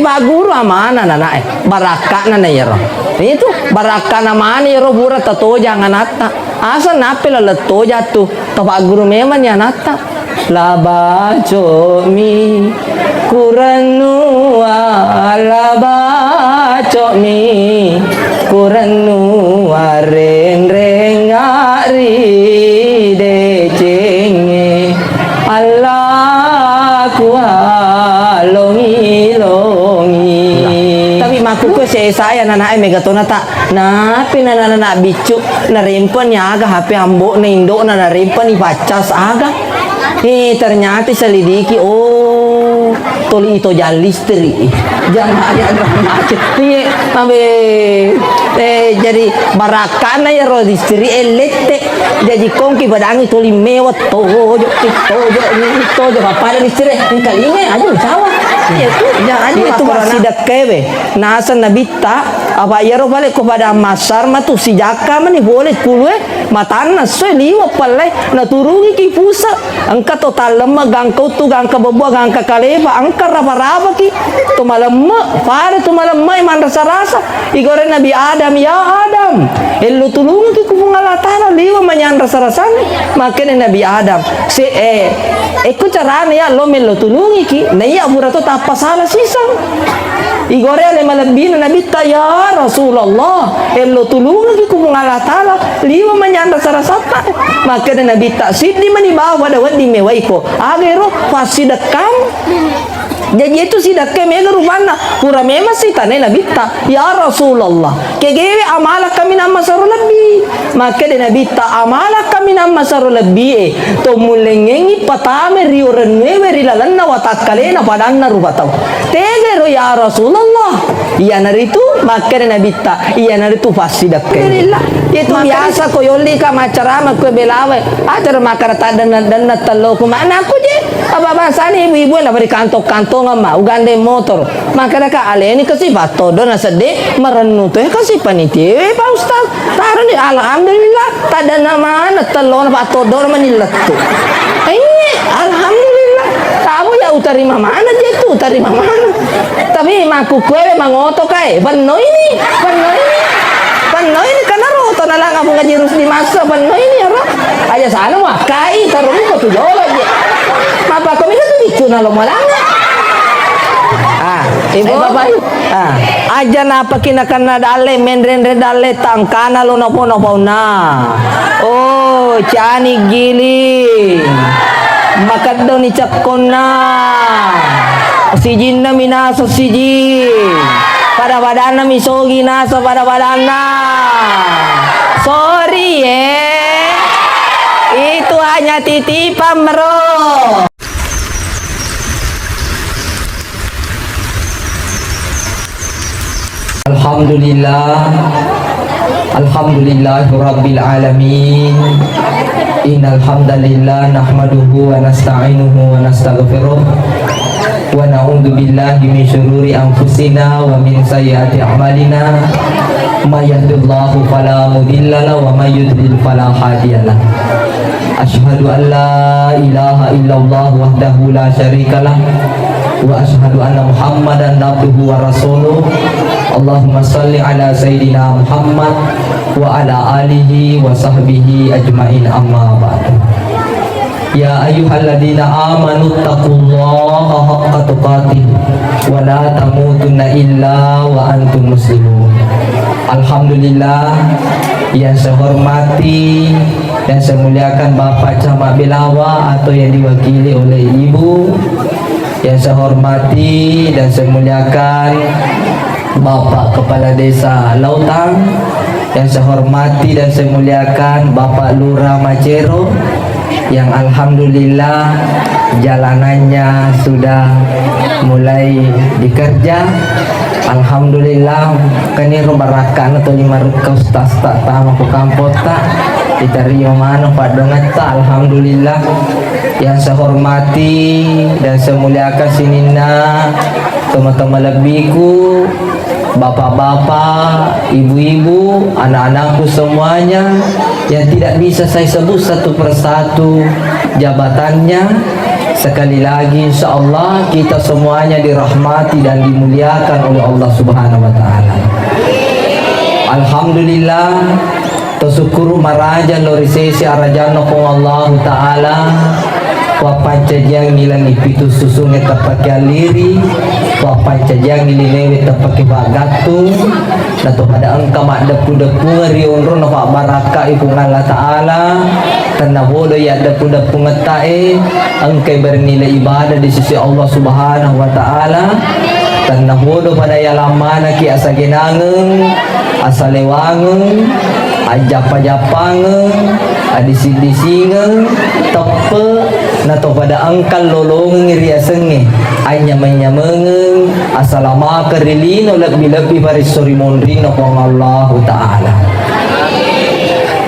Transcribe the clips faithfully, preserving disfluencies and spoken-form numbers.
Pagguru amana nanae, barakka'na na iyaro. Itu barakka'na mani iyaro pura tatojang anatta. Asa nappe laleng toja tu, tapagguru memang ni anatta. La baco'mi kurennua, la baco'mi kurennua renrengnga ri decengnge. Allaku alongi-longi. Tapi makkukue sesa ya nanae mega tona ta. Napi nana-nana biccu narempani aga H P ambo'na indo'na narempani paccas aga. Eh, ternyata selidiki, oh, toli ito jang listrik. Jang aja macet. Iya, ambe, eh, jadi barakana ya ro listrik, eh, lette. Jaji kongki badangi tuli mewa tojo, tojo, tojo, pappada listrik, engkalinga aja ucawa. Iya tu, jangan aja itu masih dekewe. Naseng nabitta, apa iyaro bale ko pada masar matu sijakka mani boleh kulue, matanna soe liwa palle, naturungi ki pusa. Engka to tallemme gangka uttu, gangka bebua, gangka kalepa, engka rapa-rapaki. To malemme, pada to malemme manrasa-rasa. Igore Nabi Adam, "Ya Adam, ello tulungki ku Puang Allah Taala liwa manyanrasa-rasangnge." Makkeda Nabi Adam, "Se, eh, ekko carana ya lo mello tulungiki, na iya pura to tappa sala siseng." Igore ale malebbina Nabitta, "Ya Rasulullah, ello tulungiki ku Puang Allah Taala liwa manyanrasa-rasatta." Makkeda Nabitta, "Siddi mani bawa pada wedding mewaiko. Agero fassidekkang." Jaji itu sidakka mega rupanna, pura memang sitane Nabitta, "Ya Rasulullah, kegewe amala kami nammasaro lebbi." Makkeda Nabitta, "Amala kami nammasaro lebbi e, to mullengengi patame ri orennuewe ri lalenna watakkalena padanna rupa tau." "Tegero ya Rasulullah." Iyanaritu makkeda Nabitta, "Iyanaritu fassidakka." Alhamdulillah. Itu biasa ko yolli ka maccarama ko belawe. Acara makkara taddenna-denna telloku mana aku je. Apa bahasani ibu-ibu yang dapat di kantong-kantongan ma, ugandeng motor. Makanya ka aleni kasi pattodo na sedde, merennu tu kasi panitia, eh, Pak Ustaz. Taruh di alhamdulillah, tak ada nama na tello na pattodo na manilettu. Eh, alhamdulillah. Tahu ya utarima mana je tu, utarima mana. Tapi maku kue mangoto kae, benno ini, benno ini. Benno ini karena roto na langa bunga jirus di masa, benno ini ya, Pak. Aja sana wakkai, taruh ko tu jolo je. Mapa ko mika tu bicu na lo malanga. Ah, ibu. Eh, Bapak, Ibu. Ah, aja napaki nakenna dalle, menrenre dalle, tangkana lo nopo-nopo na. Oh, cani gili. Makeddoni cekkonna. Sijinna minasa siji. Pada-padanna misogi nasa pada-padanna. Sorry, eh. Itu hanya titipan, Bro. Alhamdulillah. Alhamdulillahirabbil alamin. Innal hamdalillah nahmaduhu wa nasta'inuhu wa nastaghfiruh. Wa na'udzu billahi min syururi anfusina wa min sayyiati a'malina. May yahdihillahu fala mudhillalah wa may yudhlil fala hadiyalah. Asyhadu an la ilaha illallah wahdahu la syarikalah, wa asyhadu anna Muhammadan abduhu wa rasuluh. Allahumma salli ala sayyidina Muhammad wa ala alihi wa sahbihi ajmain, amma ba'du. Ya ayyuhalladzina amanu taqullaha haqqa tuqatih wa la tamutunna illa wa antum muslimun. Alhamdulillah, yang saya hormati dan saya muliakan Bapak Camat Belawa atau yang diwakili oleh Ibu. Yang saya hormati dan saya muliakan Bapak Kepala Desa Lautang. Yang saya hormati dan saya muliakan Bapak Lurah Macero. Yang alhamdulillah jalanannya sudah mulai dikerja. Alhamdulillah, keniro barakkana tuli marukka ustaz ta tama ku kampong ta. Diterima maneng paddongetta, alhamdulillah. Yang saya hormati dan saya muliakan sininna teman-teman lebbiku, bapak-bapak, ibu-ibu, anak-anakku semuanya yang tidak bisa saya sebut satu persatu jabatannya, Sekali lagi, insya Allah kita semuanya dirahmati dan dimuliakan oleh Allah Subhanahu wa Ta'ala. Alhamdulillah, to syukuru maraja lo ri sesi arajanna Puang Allahu Ta'ala, wappancajiangngi langi pitu susungnge tappake alliri, wappancajiangngi linewe tappake paggattung, nato pada engka maddeppu-deppungeng ri onronna pabbarakkai Puang Allah Ta'ala, tennapodo yaddeppu-deppungetta e, engkai bernilai ibadah di sisi Allah Subhanahu wa Ta'ala. Tennapodo pada yalammanaki asagenangeng, asalewangeng, ajjappa-jappangeng, adising-disingeng, teppe, nato pada engka lolongeng riasengnge, anyameng-nyamengeng, asalamakeng ri lino lebbi-lebbi paresso ri monrinna Puang Allahu Ta'ala.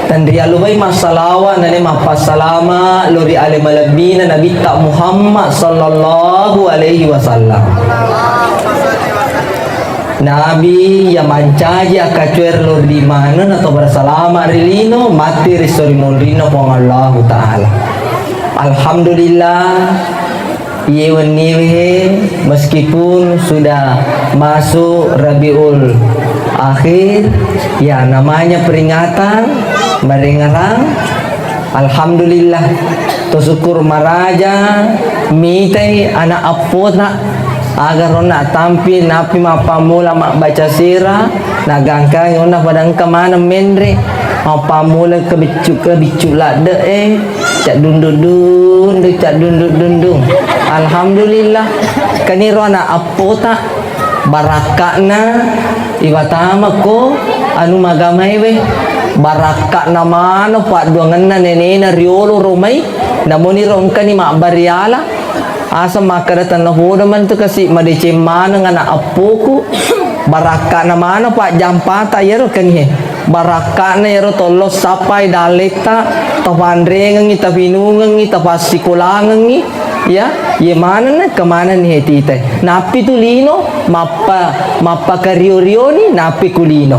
Tenrialupai massalawa nane mappassalama lo ri ale malebbina Nabitta Muhammad sallallahu alaihi wasallam. Nabi iya mancaji akkacuer lo ri maneng atau bersalama ri lino, matti ri sori monrinna Puang Allahu Ta'ala. Alhamdulillah, Iye wenniwe, meskipun sudah masuk Rabiul Akhir, ya namanya peringatan, marengerang, alhamdulillah. To syukur maraja, mitai anak appota, aga ronna tampil, napi mappammula mabbaca sira, nagangkangi onna pada engka maneng menre, mappammula ke biccu, ke biccu ladde e. Caddundung-dundung, caddundung-dundung. Alhamdulillah. Kaniro anak appota, barakka'na iwatama ko anu magamaewe. Barakka'na mano padduangenna nenena riolo romai, namoniro engkani mabbariala. Asa makkeda tennapodo mantu kasi madeceng maneng anak appoku. Barakka'na mano pajjampata iyaro kanie. Barakka'na iyaro tollo sappai dalletta, tapanrengengngi, tapinungengngi, tapassikolangengngi, ya, iye manenna, kemanenni hetitae. Nappi tu lino mappa-, mappakario-rioni, nappi ku lino.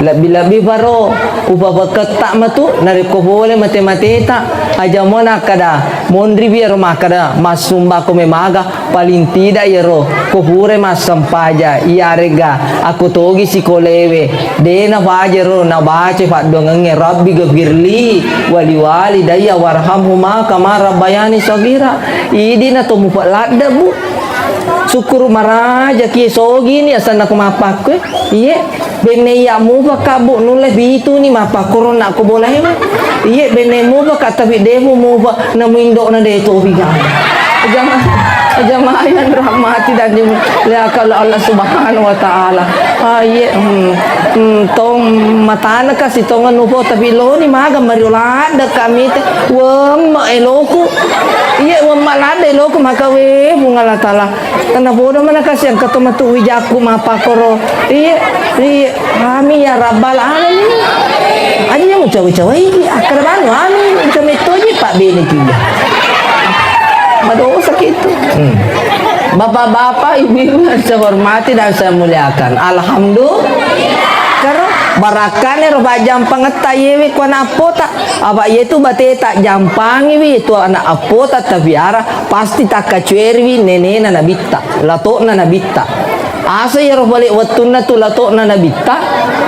Lebbi-lebbi paro upapaketta matu, narekko pole mate-mateta, aja mo nakkada, monriwi ero makkada, massumbako memaga, Paling tidak iyaro, ko purai massempajang, iyarega akko togi sikolewe, de nafaja ro nabaca paddoangengnge, "Rabbi ghafirli wali walidayya warhamhuma kama rabbayani shaghira." Idi na to mupa ladde, Bu. Sukkuru marajaki sogini asanna ko mappakkue. Iye. Benne iya mupa ka, Bu, nulle pituni mappakkoronna ko bolaewe. Iye, benne mupa ka, tapi de mu mupa, namu indo'na de topi gaga. Jama-, jamaah yang dirahmati dan dimuliakan oleh Allah Subhanahu wa Ta'ala. Ah, iye, hmm, hmm, tong matana ka sitongan nupo, tapi loni maga mario ladde kami te. Wemma eloku. Iye, wemma ladde eloku maka we, Puang Allah Ta'ala. Tennapodo mana kasi engka to matu wijakku mappakkoro. Iye, iye. Amin ya rabbal alamin. Aja yang cawe-cawe ini. Akkada banu amin. Engka mettoji Pak Bene kia. Madosa gitu. Hmm. Bapak-bapak, ibu-ibu yang saya hormati dan saya muliakan. Alhamdulillah. Karo barakkane ro pajjampangetta yewe ko anak appota. Apa yetu bateta jampangiwi tu anak appota tabiara. Pasti takkacueriwi nenena nabitta, lato'na nabitta. Asa iyaro pale wettunna tu lato'na nabitta,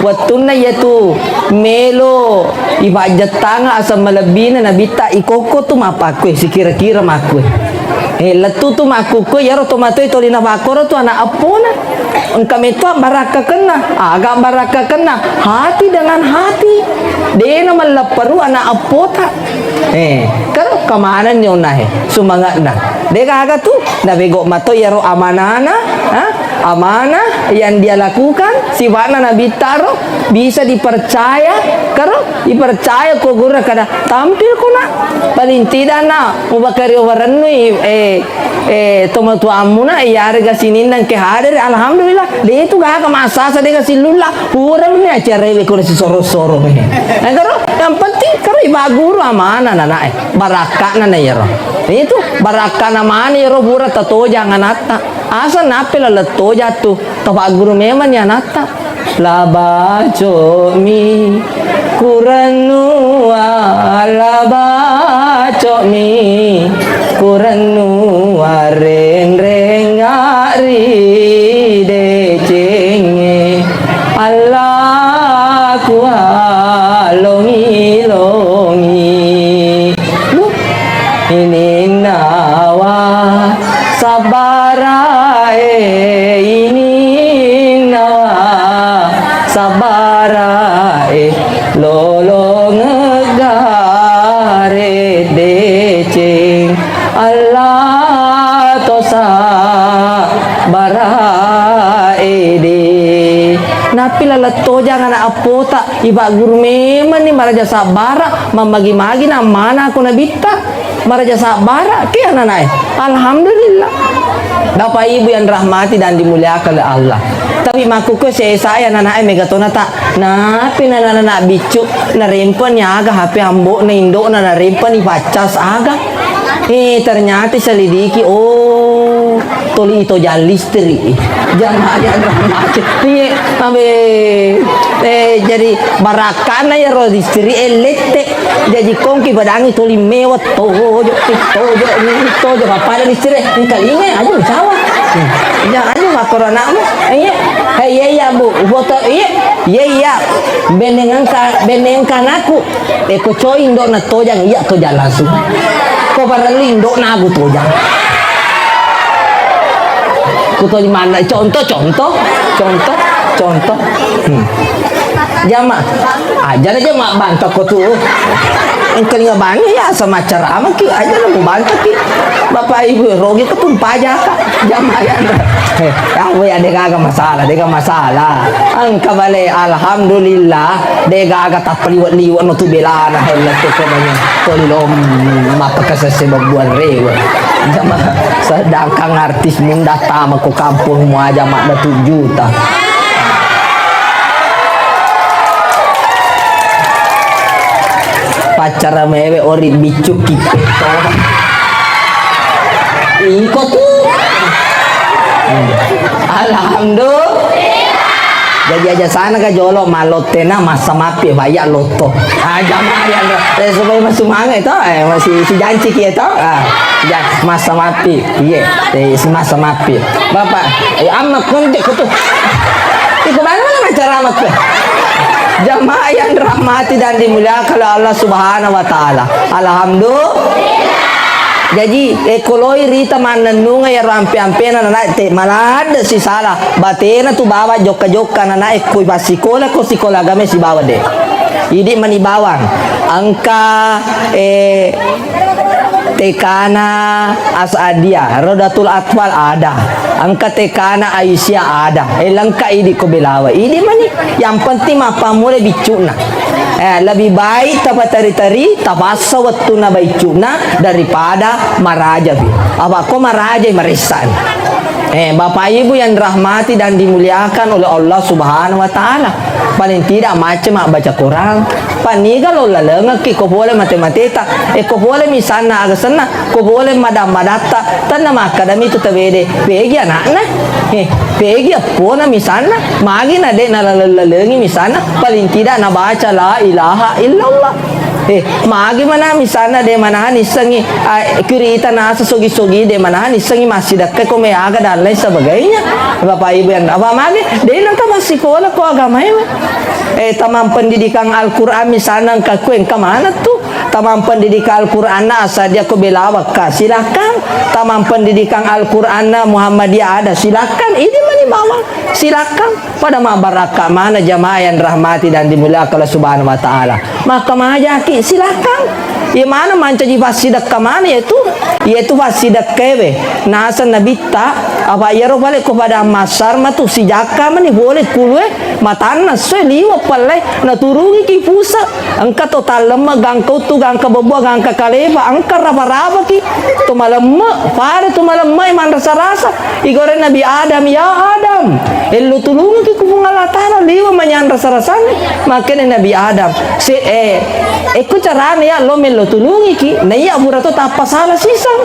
wettunna iyatu melo ipajjattanga aseng malebbina nabitta, ikokko tu mappakkue, sikira-kira makkue. Eh, lettu tu makkukku, iyaro tomatoe toli napakkoro tu anak appona. Engka metto abbarakkakenna, aga abbarakkakenna, hati dengan hati. Dena mallepperu anak appota. Eh, karo kamanenni onnahe, sumange'na. De gaga tu, nabego mato iyaro amanana, ha? Amanah yang dia lakukan, sifatna nabitta ro, bisa dipercaya, karo dipercaya ko gurra kada tampil ko na. Paling tidak na, mubakari warennu, eh, eh, tomatuammu na, iyarega sininna engke hadere, alhamdulillah, de tu gaga massasa de gaga sillulla, pura mi acara we ko sisoro-soro me. Engkaro, yang penting karo ibaguru amanah nanae. Barakka'na na iyaro. Itu barakka'na mani iyaro pura tatojang anatta. Asa nappe laleng tojang tu, tapagguru memang ni anatta. Labaco'mi kurennua, labaco'mi Rennu arrenreng ri decengnge, Allah kualongi-longi. Ininnawa sabbarae, ininnawa sabbarae, lolongegga reddeceng, Allah to sabbarae de. Nappi laleng tojang ana' appota, ibagguru memenni maraja sabbara, mammagi-magi nammana ko nabitta. Maraja sabbara, ke ananae. Alhamdulillah. Bapak Ibu yang rahmati dan dimuliakan oleh Allah. Tapi makkukue sesa ya ananae mega tona ta. Napi nana-nana biccu, narempani aga H P ambo'na indo'na, narempani paccas aga. Eh, ternyata selidiki, oh, toli ito jalli listrik. Jamaah yang rahmati. Iya, abe, eh, jadi barakkana ya ro listrik, eh, lette. Jaji kongki badangi tuli mewa tojo, tojo, tojo, pappada listrik, engkalinga aja ucawa. Ya, aja makoro anakmu. Iya. Hei, iya, iya, Bu. Foto, iya. Iya, iya. Benengangka, benengkanaku. Eh, ko coy indo'na tojang, iya tojang langsung. Ko parellu indo'na aku tojang. Ku toli manna, contoh, contoh, contoh, contoh. Hmm. Jama, aja na jama banta ko tu. Engkalinga bani ya sama ceramah ki, aja na mu banta ki. Bapak Ibu, rogi ko tumpaja ka. Jama ya. Eh, ya, we, ya, degaga masalah, degaga masalah. Engka bale, alhamdulillah, degaga tappaliwet-liwet no tu belana, hella tu ko banyak. Toli lom, mapakasese babbuan rewe. Jama, sedangkan artis munda tama ko kampung mu aja madda tu juta. Paccara mewe ori biccu kipe to. Iko tu. Alhamdulillah. Jadi aja sana ka jolo malottena massa mappi baya lotto. Ah, jamaah yang, eh, supaya masih semangat to, eh, masih si janci ki to. Ah, ja-, massa mappi. Iya, eh, si massa mappi. Bapak, eh, amma kontek ko tu. Iko mana mana acara amat tu. Jamaah yang dirahmati dan dimuliakan oleh Allah Subhanahu wa Ta'ala. Alhamdulillah. Jaji, eh, koloi rita mannennunga iyaro ampe-ampena nana te maladde sisala batena tu bawa jokka-jokka nana e koi passikola ko sikola agama sibawa de. Idi mani bawang. Engka, eh, T K-na As'adiyah, Rodatul Atfal ada. Engka T K-na Aisyah ada. Eh, lengka idi ko belawa. Idi mani. Yang penting mappammula biccu'na. Eh, lebih baik tapateri-teri, tapassa wettunna biccu'na daripada marajapi. Apa ko marajai maressani. Eh, Bapak Ibu yang dirahmati dan dimuliakan oleh Allah Subhanahu wa Ta'ala. Paling tidak macca mabbaca Quran. Paniga lo lalengekki ko pole mate-mateta. Eh, ko pole misalna aga senna. Ko pole madang-madatta, tenna makkadami tu tawede, pegi anakna, eh, pegi eppona misalna, magi na de nalaleng-lalengi misalna, paling tidak nabaca la ilaha illallah. Eh, magi mana misalna de manahan issengi, ah, kurita nasa sogi-sogi de manahan issengi massidekka ko me aga dan lain sebagainya. Bapak Ibu yang apa magi, de nengka massikola ko agama e. Eh, tamang pendidikan Al-Quran misalna engka kue engka mana tu? Tamang pendidikan Al-Quranna Asadiya ko Belawakka, silakan. Tamang pendidikan Al-Quranna Muhammadiyah ada, silakan. Ini mani bawang, silakan. Pada mabarakka mana jamaah yang rahmati dan dimuliakan Allah Subhanahu wa Ta'ala. Maka majaki, silakan. Iya mana mancaji passidekka mana yaitu? Yaitu passidekka ewe. Naseng Nabitta, apa iyaro pale ko pada massar matu sijakka mani boleh kulue matanna soe liwa palle naturungi ki pusa. Engka to tallemme, gangka uttu, gangka bebua, gangka kalepa, engka rapa-rapaki. To malemme, pada to malemme manrasa-rasa. Igore Nabi Adam, "Ya Adam, ello tulungki ku Puang Allah Ta'ala liwa manyanrasa-rasanni." Makkeda Nabi Adam, "Se, eh, ekko carana ya lo mello tulungiki, naiya pura to tappa sala siseng."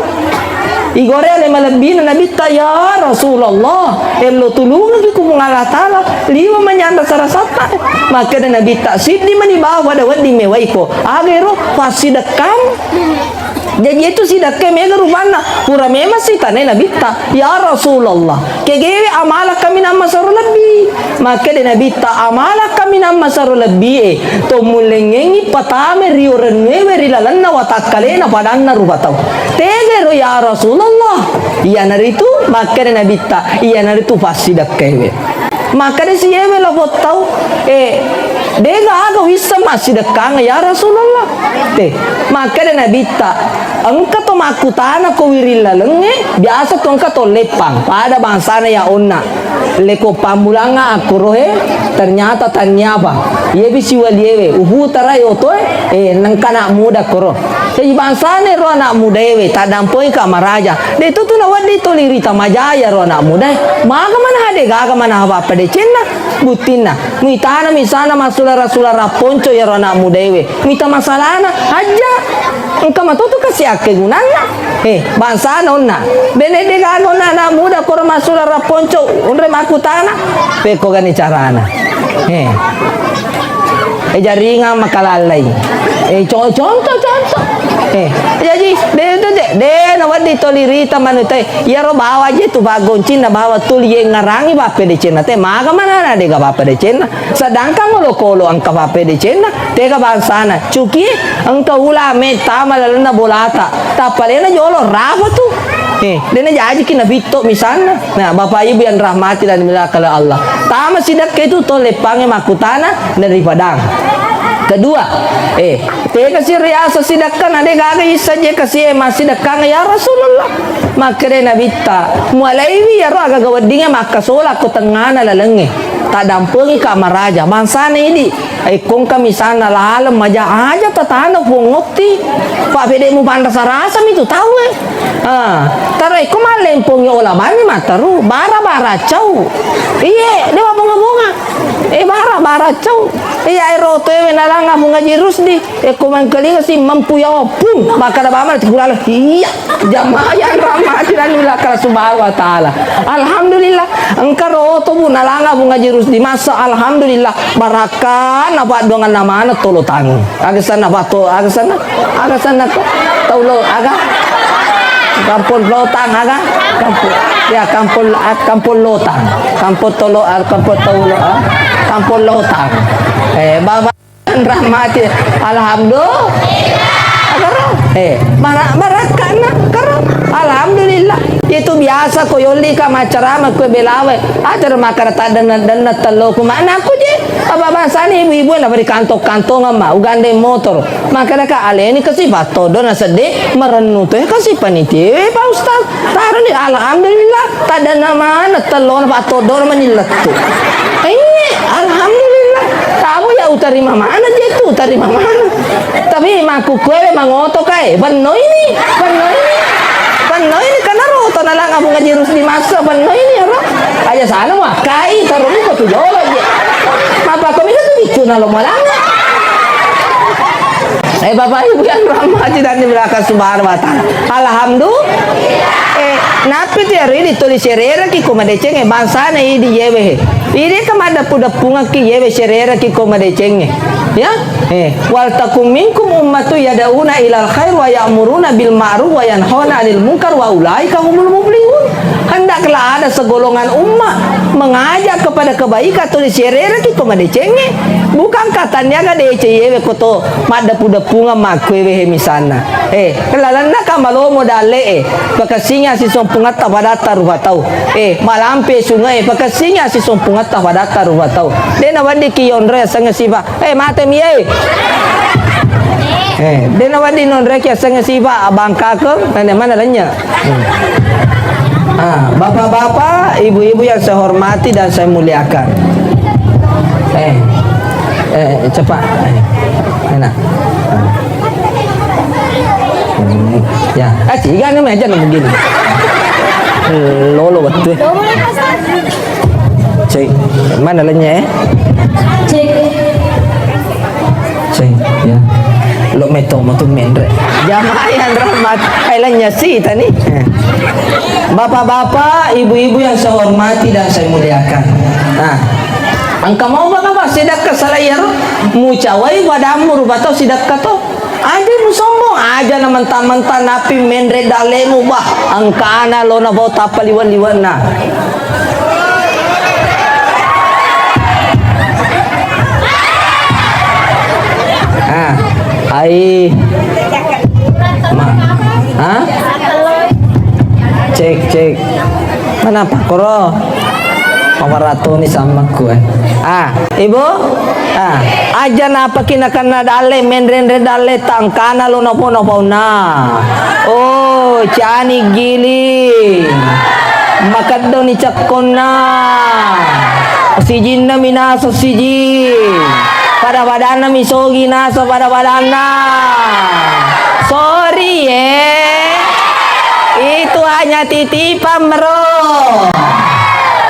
Igore ale malebbina Nabitta, "Ya Rasulullah, ello tulungki ku Puang Allah Ta'ala liwa manyanrasa-rasatta." Makkeda Nabitta, "Siddi mani bawa pada wedding mewaiko. Aga ero? Passidekkang." Jaji itu sidekka mega rupanna, pura memang sitanai Nabitta, "Ya Rasulullah, kegewe amalakka minang masero lebbi." Makkeda Nabitta, "Amalakka minang masero lebbi e, to mullengngengi patame rio rennuewe ri lalenna watakkalena padanna rupa tau." "Tegero ya Rasulullah?" Iyanaritu makkeda Nabitta, "Iyanaritu fassidekkaewe." Makkeda si yewe lafo tau, "Eh, degaga wisseng massidekkang ya Rasulullah?" Te, makkeda Nabitta, "Engka to makkutana ko wiring lalengnge, biasa to engka to leppang, pada bangsana ya onna. Leko pammulangnga akkorohe, ternyata taniapa. Yebi siwaliewe, uhutarai otoe, eh, nengka anak muda koro." Jaji bangsana ro anak mudaewe, taddampengika maraja. De' tu tu nawedding toli rita majaya ro anak mudae. Maga manaha degaga manaha pappadecenna? Buttinna, muitana misana massulara-sulara ponco iyaro anak mudaewe. Muita masalana, ajja. Engka matotu kasi akkegunanna. Eh, bangsana onna. Bene degaga onna anak muda koro massulara ponco, onre makkutana. Pekko gani carana. Eh. Eh, jaringang makalallai. Eh, co-, contoh, contoh. Eh, jaji, de', de', de', de', nawedding toli rita manutai. Iyaro bawa je tu paggoncinna bawa tuli yengngarangi pappedecenna te. Maga manana de'ga pappedecenna. Sedangkan olokolo engka pappedecenna, tega bangsana. Cuki engka ula me tama lalenna bolata. Tappalena jolo rafa tu. Eh, de'na jajiki nafitto misalna. Nah, Bapak Ibu yang rahmati dan dimuliakan oleh Allah. Tama sidekka itu to leppangnge makkutana dari padang. Kedua, eh, tega si riasa sidekka na de' gaga issa je kasi e massidekkang ya Rasulullah. Makkeda Nabitta, mualaiwi iyaro agaga weddingnge makkasola ko tengngana lalengnge. Taddampengika maraja, bangsana idi. Ekko engka misalna laleng maja aja tatana puang otti. Pak pede mupanrasa-rasa mi tu tau e. Ah, taro ekko mallempongi ola banni mattaru, bara-bara cau. Iye, dewa bonga-bonga. Eh, bara-bara cau. Iya, ero toewe nalanga Bunga Jirusdi. Ekko mangkalinga si mampu yawa pun. Makkada bama ti kulala. Iya. Jamaah yang rahmati dan dimuliakan Allah Subhanahu wa Ta'ala. Alhamdulillah, engka roto, Bu, nalanga Bunga Jirusdi massa, alhamdulillah, barakka na paddoanganna maneng tolo tangi. Aga sanna patto, aga sanna, aga sanna to, tau lo, aga? Kampung Lotang, aga? Kampung, ya, kampung, ah, kampung Lotang. Kampung tolo, ah, kampung tolo, ah, kampung Lotang. Eh, baba. Rahmati, alhamdulillah. Karo, eh, bara-, barakkana, karo, alhamdulillah. Itu biasa ko yolli ka maccarama ko belawe. Acara makkada taddenna-denna telloku. Mana aku je? Apa bangsani ibu-ibu na beri kantong-kantong ma, ugandeng motor. Makkada ka aleni kasi pattodo na sedde, merennu to kasi panitia, Pak Ustaz. Taroni, alhamdulillah, taddanna maneng tellona pattoddono mani lettu. Eh, alhamdulillah. Tamo ya utarima maneng je tu, utarima maneng. Tapi makkukkuewe mangoto kae, benno ini, benno ini. Benno ini karena roto nalang Abu Ngaji Rusdi massa, benno ini ro. Aja sana wakkai, taroni ko tu jolo je. Mapakko mika tu biccu nalo malanga. Eh, Bapak Ibu yang rahmati dan dimuliakan Subhanahu wa Ta'ala. Alhamdulillah. Eh, nappi tu ero idi tuli sereraki ko madeceng, eh, bangsana idi yewe, he. Idi ka madeppu-deppungaki yewe sereraki ko madeceng, eh. Ya? Eh, "Wal takum minkum ummatu yad'una ilal khair wa ya'muruna bil ma'ruf wa yanhauna 'anil munkar wa ulaika humul muflihun." Hendaklah ada segolongan umat mengajak kepada kebaikan, tuli sereraki ko madeceng, eh. Bukan katanya ga deceng yewe ko to madeppu-deppungeng makkuewe he misalna. Eh, lalenna ka malomo dalle e, pakessingi asisong Puangetta padatta rupa tau. Eh, malampe sunge e, pakessingi asisong Puangetta padatta rupa tau. De' naweddikki yonroi asengnge sipa. Eh, mate mi e. Eh, de' nawedding nonroiki asengnge sipa, abangkakeng, nane mana lenya. Hmm. Ah, bapak-bapak, ibu-ibu yang saya hormati dan saya muliakan. Eh, eh, cepat. Eh, enak. Hmm. Ya, ah, tiga nih meja nih begini. Lolo betul. Cek, mana lenya, eh? Cek. Ceng, ya. Lo meto mo tu menre. Jamaah yang rahmat. Ai lanya si tani. Eh. Bapak-bapak, ibu-ibu yang saya hormati dan saya muliakan. Nah, engka mau baka apa sidakka salai iyaro? Mucawai wadammu rupa tau sidakka to. Aja musombong, aja na mentang-mentang napi menre dalemu, bah, engkana lo na bau tappa liwe-liwenna. Ah, ai. Ma-, ah? Cek, cek. Mana pakkoro? Mawaratoni sammakku, eh. Ah, Ibu? Ah, aja napaki nakenna dalle, menrenre dalle, tangkana lo nopo-nopo na. Oh, cani gili. Makeddoni cekkonna. Sijinna minaso siji. Pada-padanna misogi naso pada-padanna. Sorry, eh. Itu hanya titipan, bro.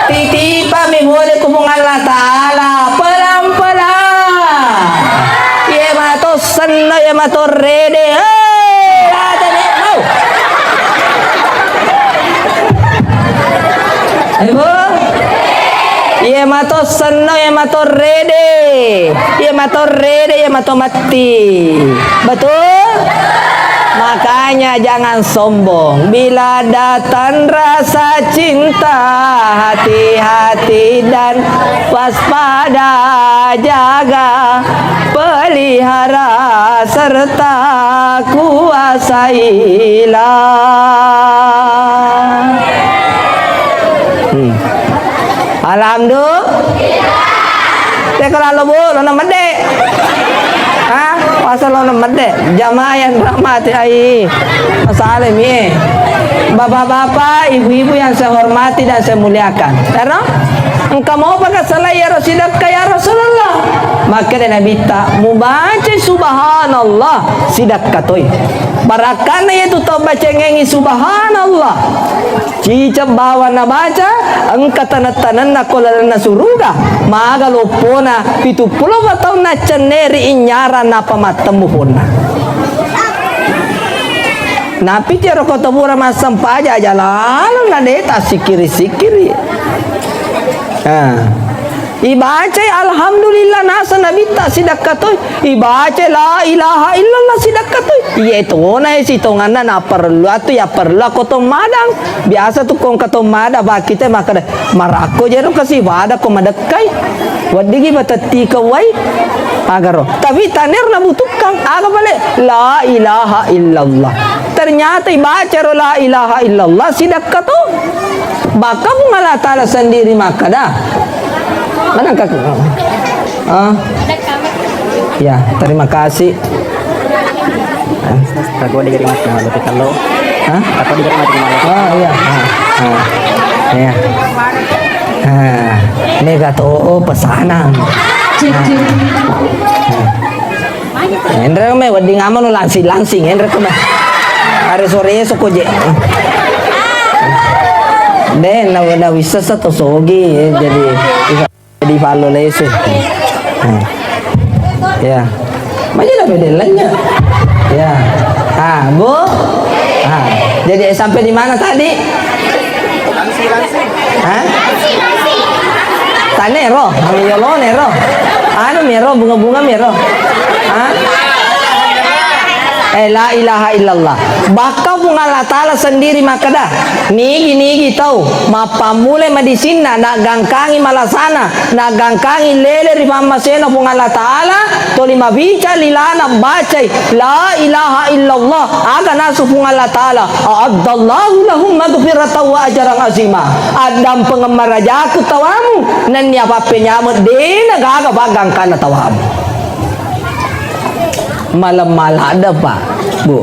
Titipan mi boleh ku Puang Allah Ta'ala. Pelan-pelan. Iya mato senno, iya mato rede. Hei, ada nih. Mau. Ayo, Bu. Iya mato senno, iya mato rede. Iya mato rede, iya mato mati. Betul? Makanya jangan sombong. Bila datang rasa cinta, hati-hati dan waspada, jaga, pelihara, serta kuasailah. Hmm. Alhamdulillah. Teka lalo, Bu, lo na medde. Hah? Masa lo na medde? Jamaah yang rahmati ai. Masalah mi. Bapak-bapak, ibu-ibu yang saya hormati dan saya muliakan. Ero? Engka mopa ka selai ero sidekka ya Rasulullah? Makkeda Nabitta, mubaca subhanallah, sidekka toi. Barakkanna yatu tau bacengengi subhanallah. Ciceng bawang nabaca, engka taneng-tanenna ko lalenna suruga, maga loppona pitu pulo taunna cenne ri innyarang nappa mattemmu ponna. Napi tiro ko tobura massempajang aja lalo na de tassikkiri-sikkiri. Ah. Ibacai alhamdulillah naseng Nabitta sidakka toi. Ibacai la ilaha illallah sidakka toi. Iye tona e sitonganna naparellu atu ya parellu akko to madang. Biasa tu kongka to madang bakkita makkeda, marakko jero kasi pada ko madekkai. Weddigi batetti ke wai. Agaro. Tapi tanir nabutuhkan aga pale la ilaha illallah. Ternyata ibacaro la ilaha illallah sidakka to. Bahkan Puang Allah Ta'ala sendiri makkeda. Mana kak? Ah. Ya, terima kasih. Tako di rumah cuma lebih kalau. Hah? Tako di rumah cuma lebih. Oh iya. Ah, ah. Iya. Ah, mega to, oh, pesanan. Cik, cik. Ah. Enre me wedding amanu langsing-langsing, enre ko me. Are sore esok ko je. Deh, na, na wisesa to sogi, jadi, jadi fallo lese. Hmm. Ya. Maju lah bedelanya. Ya. Ah, Bu. Ah, jadi sampai di mana tadi? Hah? Tanero, anu yolone ro. Anu mero, bunga-bunga mero. Hah? Eh, la ilaha illallah. Bahkan Puang Allah Ta'ala sendiri makkeda, nigi-nigi tau mappammulai madisinna, naggangkangi malasana, naggangkangi lele ri pammasena Puang Allah Ta'ala, toli mabica lilana bacai, la ilaha illallah, aga nasu Puang Allah Ta'ala, a'addallahu lahum maghfiratan wa ajran azima. Addampengeng marajaku tawamu, nennia pappenyameng dena gaga baggangkana tawamu. Malemma ladde, Pak, Bu.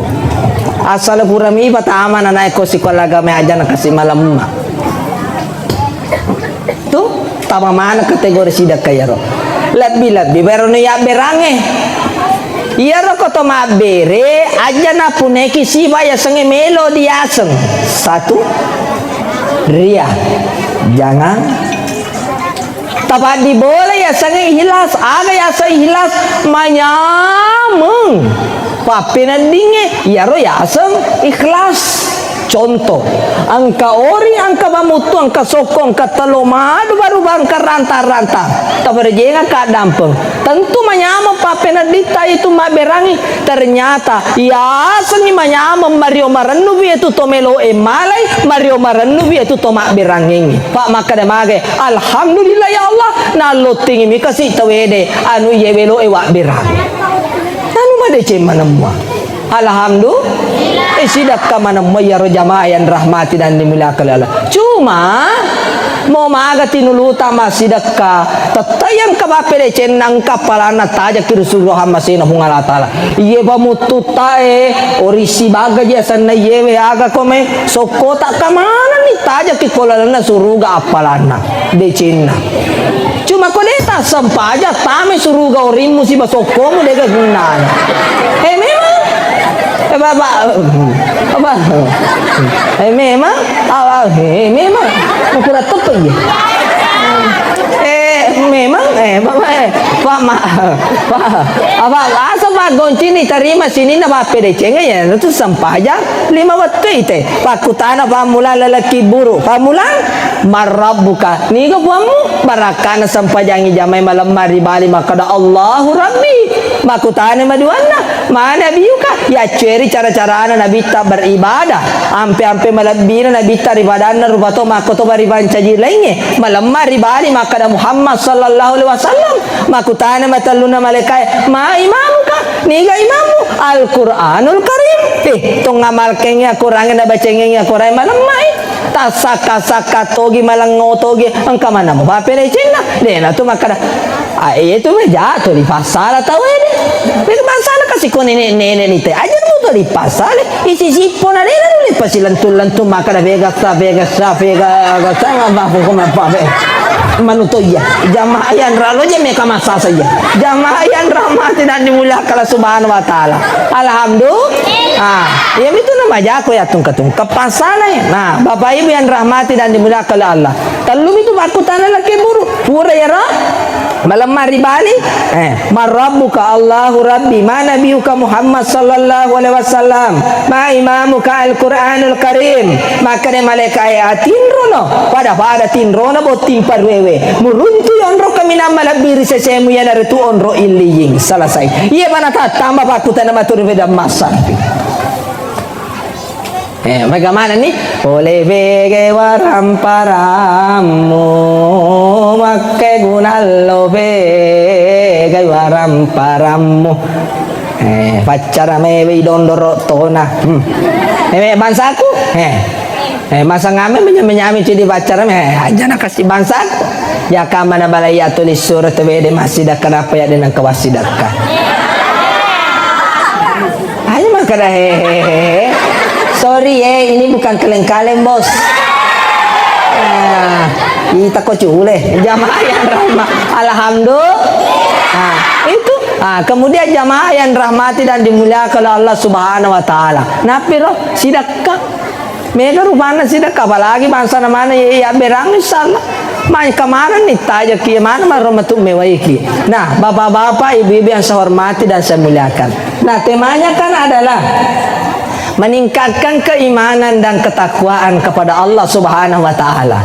Asal purami patama nanae ko sikola agama aja nakasi malemma. Tu, tama mana kategori sidakka iyaro. Lebbi-lebbi barono yabberangnge. Iyaro ko to mabbere, aja napuneki siba yasengnge melo diaseng. Satu, ria. Jangan. Tapaddi bola yasengnge ikhlas. Aga yaseng ikhlas? Manyameng. Pappeneddingnge, iyaro yaseng ikhlas. Contoh, engka oring, engka pamuttu, engka sokko, engka tello, madu baru engka rantang-rantang. Taperjengakka addampeng. Tentu manyameng pappenedditta itu mabberangi. Ternyata, yasengngi manyameng mario marennupi itu to meloe malai, mario marennupi itu to mabberangengngi. Pak makkeda mage, "Alhamdulillah ya Allah, nallottingi mikasi tawede, anu iye weloe wabberang." Anu madeceng manemmuang. Alhamdulillah. Eh, sidakka manemmo iyaro jamaah yang rahmati dan dimuliakan oleh Allah. Cuma, mo maga tinuluta massidakka, tetta yang kabape decenna engka palanna tajaki Rasulullah masena Puang Allah Ta'ala. Iye pamuttutta e, orisi baga je asenna iyewe aga kome, sokko tak kamanani tajaki ko lalenna suruga appalanna, decenna. Cuma ko de tassempajang, tame suruga orimmu siba sokkomu, dega gunnana. Eh, memang. Eh, Bapak. Apa? Eh, memang. Ah, eh, memang. Kurang tepat ya. Eh, memang. Eh, Bapak, eh. Pak, ma-, Pak. Apa, asa Pak Gonci ni tarima sini na Pak Pedeceng ya, itu sempajang lima wettu ite. Pakkutana pammula lalaki buru. Pammula, "Man rabbuka?" Niga puammu? Barakkana sempajangi jamai malemma ri bali makkeda, "Allahu Rabbi." Makkutana maduanna, "Man nabiyuka?" Yacceri cara-carana nabitta beribadah. Ampe-ampe malebbina nabitta ri padanna rupa to makko to bari pancaji laingnge. Malemma ri bali makkeda, "Muhammad sallallahu alaihi wasallam." Makkutana matellunna malaikae, "Ma imamuka?" Niga imammu? Al-Qur'anul Karim. Eh, tong amalkengngi Al-Qur'an, nabacengengngi Al-Qur'an, malemmai. Tassakka-sakka togi, malengngo togi, engka manamo pappedecenna. Dena tu makkada, "Ah, iya tu me jatuh di pasala tau ede." Ri pasala kasi ko nenek-nenek ni te. Aja mu tu di pasala. Isi sippo na dena dulu pasilentu-lentu makkada vega sa, vega sa, vega sa, ma bahu ko mappa be. Manuto iya. Jamaah yang ralo je meka masasa iya. Jamaah yang rahmati dan dimuliakan Allah Subhanahu wa Ta'ala. Alhamdulillah. Ah, iya mitu nama jako ya tungka-tungka pasala ya. Nah, Bapak Ibu yang rahmati dan dimuliakan oleh Allah. Tellu mitu baku tanah laki buru. Pura ya roh. Malemma ri bali. Eh, "Man rabbuka?" "Allahu Rabbi." "Ma nabiyuka?" "Muhammad sallallahu alaihi wasallam." "Ma imamuka?" "Al-Qur'anul Karim." Makkeda malaikae, "Atinrono, pada-pada tinrona botting paruewe. Muruntu onro kaminang malebbi ri sesemu, iyanaritu onro illiyin." Selesai. Iya mana tattamba pakkutana maturu pedang massa. Eh, maega manenni? Pole vegai waramparammu, makkeguna lo vegai waramparammu. Eh, paccara mewe idondoro tona. Hmm. Eh, bangsaku? Eh. Eh, masangame menyame-nyame cidi paccara me. Eh, aja na kasi bangsaku. Ya kamana balai atau lisur tebede masih dakka apa ya dengan kawasi dakka. Ayo makkada hehehe. Sorry eh, ini bukan kaleng-kaleng, Bos. Ah, ita ko cule. Jamaah yang rahmat. Alhamdulillah. Ah, itu. Ah, kemudian jamaah yang rahmati dan dimuliakan oleh Allah Subhanahu wa Ta'ala. Napiro? Sidakka. Mega rupanna sidakka, apalagi bangsana mana ya, ya berang, insyaallah. Mai kemarin nih tajaki mana maromatu mewaiki. Nah, bapak-bapak, ibu-ibu yang saya hormati dan saya muliakan. Nah, temanya kan adalah meningkatkan keimanan dan ketakwaan kepada Allah Subhanahu wa Ta'ala.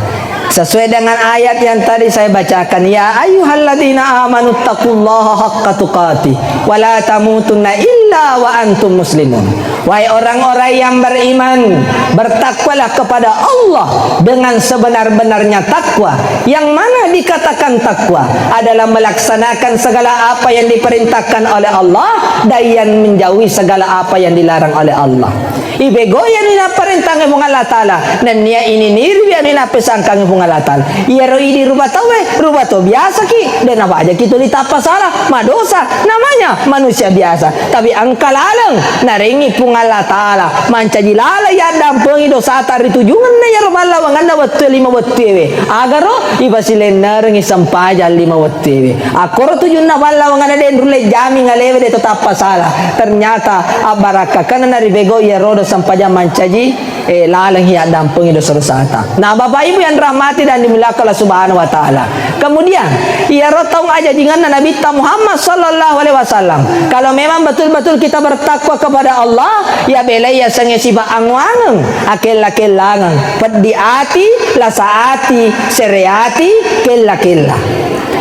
Sesuai dengan ayat yang tadi saya bacakan, "Ya ayyuhalladzina amanu taqullaha haqqa tuqatih wa la tamutunna illa wa antum muslimun." Wahai orang-orang yang beriman, bertakwalah kepada Allah dengan sebenar-benarnya takwa. Yang mana dikatakan takwa adalah melaksanakan segala apa yang diperintahkan oleh Allah dan yang menjauhi segala apa yang dilarang oleh Allah. Ibegoi anu napparentangngi Puang Allah Ta'ala, nennia ininiriwi anu nappesangkangngi Puang Allah Ta'ala. Iyaro idi rupa tauwe, rupa to biasaki, de napajaki tuli tappa sala, madosa, namanya manusia biasa. Tapi engka laleng narengngi Puang Allah Ta'ala, mancaji laleng yaddampengi dosata ri tujungenna iyaro pallawangenna wettue lima wettuewe. Agaro ipasilennerengngi sempajang lima wettuewe. Akkoro tujunna pallawangenna de nrulle jami ngalewe de to tappa sala. Ternyata abbarakkakenna naribego iyaro dos- sempajang mancaji, eh, laleng iya dampeng dosa-dosata. Nah, Bapak Ibu yang dirahmati dan dimuliakan Allah Subhanahu wa Ta'ala. Kemudian, iyaro taung ajajinganna Nabitta Muhammad sallallahu alaihi wasallam. Kalau memang betul-betul kita bertakwa kepada Allah, ya belai ya sengnge sifat angoangeng, akella-kellangeng, peddi ati, lasa ati, sere ati, kella-kella.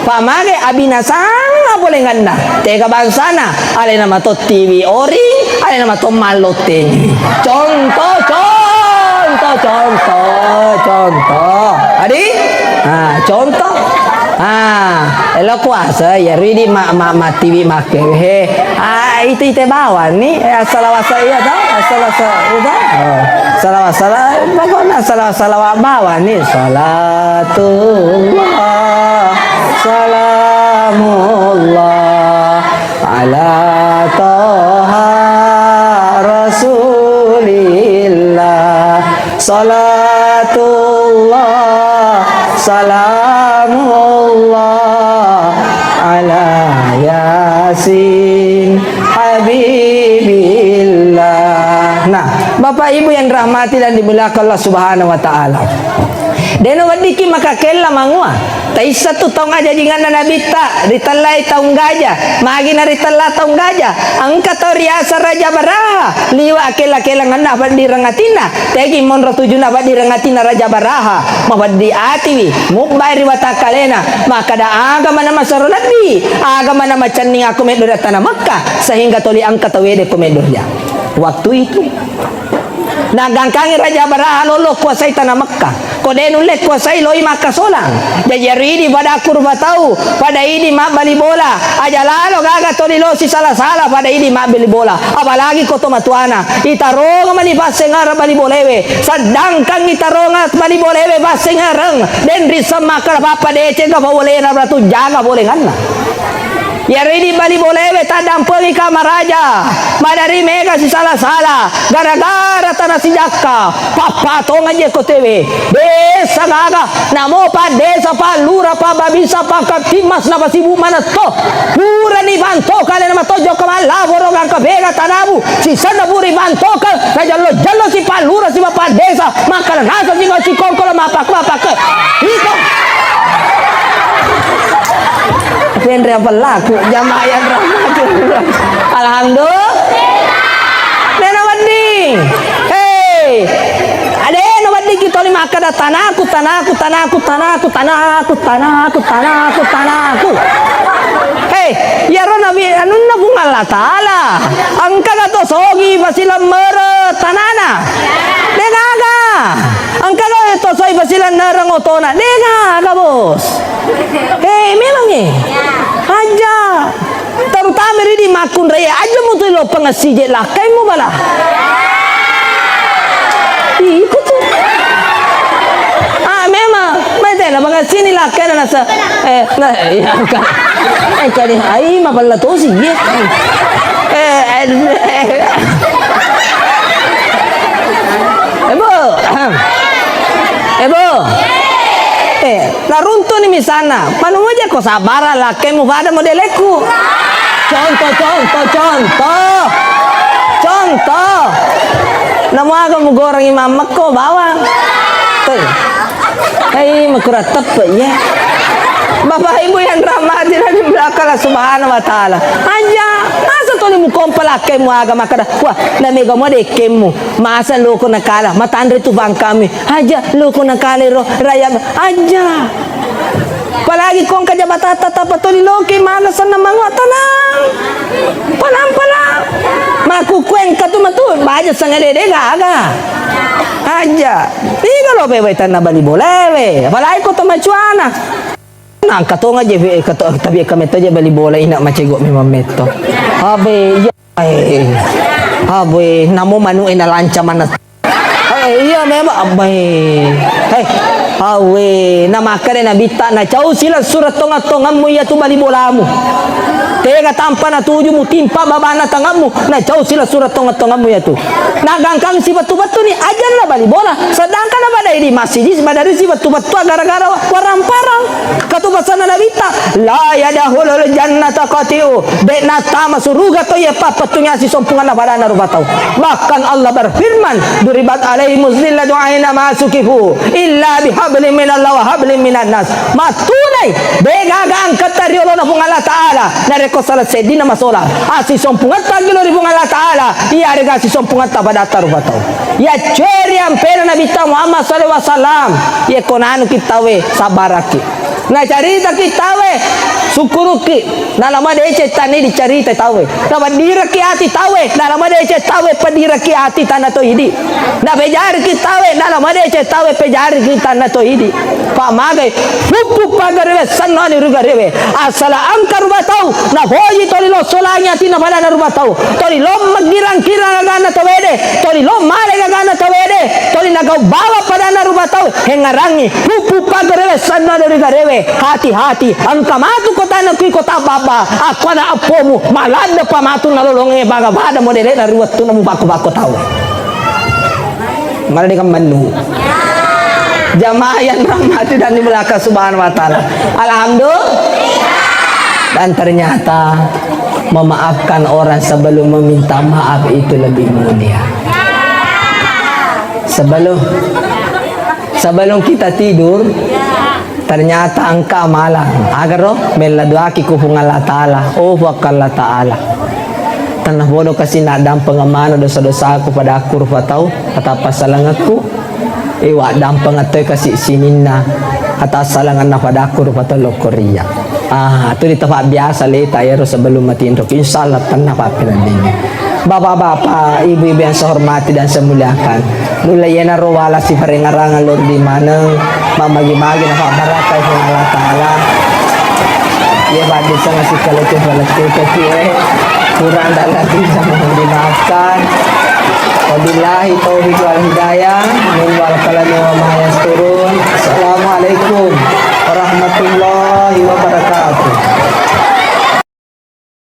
Pamage abinasang apolenganna. Tega bangsana, alena mato T V oring, alena mato mallotteng. Contoh, contoh, contoh, contoh. Adi? Ah, contoh. Ah, elo kuasa ya ridi ma, ma, ma T V make. He. Ah, ite-ite bawang ni. Eh, asal wasa iya tau? Asal wasa iya tau? Oh. Salawat, salawat, pokoknya salawat, salawat bawang ni. Salatullah, salamullah ala Taha Rasulillah. Salatullah, salamullah ala Yasin Habibillah. Nah, Bapak Ibu yang dirahmati dan dimuliakan Allah Subhanahu wa Ta'ala. Deno weddikki makakella mangua. Taisseng tu taung ajajinganna Nabitta, ritellai taung gaja, magi naritella taung gaja, engka tau riaseng Raja Baraha, liwa akella-kellangenna feddireng atinna, tegi monro tujunna feddireng atinna Raja Baraha, mafeddi atiwi, mubbai ri watakkalena, makkada aga mana masero lebbi, aga mana macenning aku meddo ri tana Mekkah, sehingga toli engka tau wede ko meddo ria. Waktu itu, Nagangkangi Raja Baraha lolo kuasai tana Mekkah. Ko de nulle kuasai loi makkasolang. Jaji ero idi pada akku rupa tau, pada idi mabbali bola. Aja lalo gaga toli losi sala-sala pada idi mabbali bola. Apalagi ko tomatuana. Itaronga mani passengereng bali bolewe. Sedangkan itaronga bali bolewe passengereng. Den risseng makkada pappa deceng ka pawolena ratu jaga bolenganna. Iyaro idi bali bolewe taddampengi kamaraja, madari mega sisala-sala, gara-gara tana sijakka, pappatonga je kotewe, desa gaga, namo paddesa, pallura, pababisa, pakattimas, napasibu manetto, purani bantoka alena matojjo kamallaporo gangka bega tanamu, sisenna puri bantoka, najallo-jallo si pallura si papaddesa, makkada nasa si sikongkolo mapak-mapak, iko. Penre apa laku jamaah yang rahmati. Alhamdulillah. Nena wedding. Hei. Ade no wedding kita lima kada tanaku, tanaku, tanaku, tanaku, tanaku, tanaku, tanaku, tanaku. Hei, iyaro nabi anunna Puang Allah Taala. Engka ga to sogi pasilammere tanana. De gaga. Engka ga to sogi pasilannereng otona. De gaga, Bos. Hei, memang e. Aja. Terutama ridi makkunrai, aja mutu lo pengesije lakkaimu bala. Iko tu. Ah, memang. Mai tena pengesini lakkaina nasa. Eh, nah, iya, kan. Eh, kali, ai, mapella tosi, ye. Eh, eh, eh. Eh, Bu. Eh, Bu. Eh, Naruntuni misalna, manu aja ko sabbara lakkemu pada modelekku. Contoh, contoh, contoh. Contoh. Namuaga mugorangi mammekko bawang. Tuh. Hei, makura teppe, ya. Bapak Ibu yang rahmati dan dimuliakan Allah Subhanahu wa Ta'ala. Aja, masa tuli mukompa lakkemu aga makkada, wah, namega modekkemu. Masa loko nakala, matanre tu bangkami. Aja, loko nakala ro, raya, aja. Apalagi kong kajabatatta tappa toli loki mana senna mangua tenang. Palang-palang. Makkukkueng katu matu, baja sengede de gaga. Aja. Tiga lo pewe tanna bali bolewe. Apalagi ko to macuana. Nangka tonga je, eh, kato, tapi kametto je bali bola ina macego memang metto. Abe, iya. Eh, abe, namo manu e nalanca mana. Eh, iya memang, abe. Eh, awe, na makkeda Nabitta, na cau sila surat tonga-tongammu iya tu bali bolamu. Tega tampa natuju mutimpa babana tangammu, na cau sila surat tonga-tongammu iya tu. Nagangkang si bettu-bettu ni ajanna bali bola, sedangkan na badai di masjid, badari si bettu-bettu gara-gara warang-parang. Katu pasanna Nabitta, "La yadkhulul jannata qati'u." De' nattama suruga to iya pappettungi asisompungenna padanna rupa tau. Bahkan Allah berfirman, "Duribat alaihimuz zillatu aina ma suqifu illa bihablin minallah wa hablin minan nas." Mattunai, de' gaga angketta ri olona Puang Allah Ta'ala, narekko sala seddina masola. Asisompungetta gilo ri Puang Allah Ta'ala, iyarega asisompungetta padatta rupa tau. Iya ceri ampena Nabitta Muhammad sallallahu alaihi wasallam, iya ko nanuki tauwe, sabbaraki. Nacaritaki tauwe, sukkuruki. Nala madeceng tanni dicarita tauwe. Napaddiraki ati tauwe, nala madeceng tauwe, paddiraki ati tanna to idi. Napejariki tauwe, nala madeceng tauwe, pejariki tanna to idi. Pamagai, puppu paggarewe, sennani rugarewe. Asala engka rupa tau, napoji toli lossolangi atinna padanna rupa tau. Toli lo maggirang-kirang aganna tauwede, toli lo male aganna tauwede, toli nagau bawang padanna rupa tau. Hengngarangngi, puppu paggarewe, sennani rugarewe. Hati-hati, engka matu kotana kui kota baba, akkona appomu, maladde pa matu nalolongnge baga pada modele'na ri wettunna mubakko-bakko tau. Mala deka mennu. Jamaah yang rahmati dan dimuliakan Subhanahu wa Ta'ala. Alhamdulillah. Dan ternyata memaafkan orang sebelum meminta maaf itu lebih mulia. Sebelum sebelum kita tidur, ternyata engka amalang. Agaro mella doaki ku Puang Allah Ta'ala. Oh, Puang Allah Ta'ala. Tennapodo kasi naddampengeng maneng dosa-dosaku padaku rupa tau, atau passalangekku. Iwa dampengeng toi kasi sininna atassalangenna padaku rupa tau lokkoria. Ah, tu ditapa biasa leta ero sebelum matinro. Insya Allah tenna pappeneddingi. Bapak-bapak, ibu-ibu yang saya hormati dan saya muliakan. Nulle yenaro wala siparengarang lor di maneng, mamagi-magi nafabarakai Puang Allah Ta'ala. Iya, Pak Desa, ngasih kalau coba letih, tapi, eh, kurang dan lebih mohon dimaafkan. Wabillahi taufiq wal hidayah.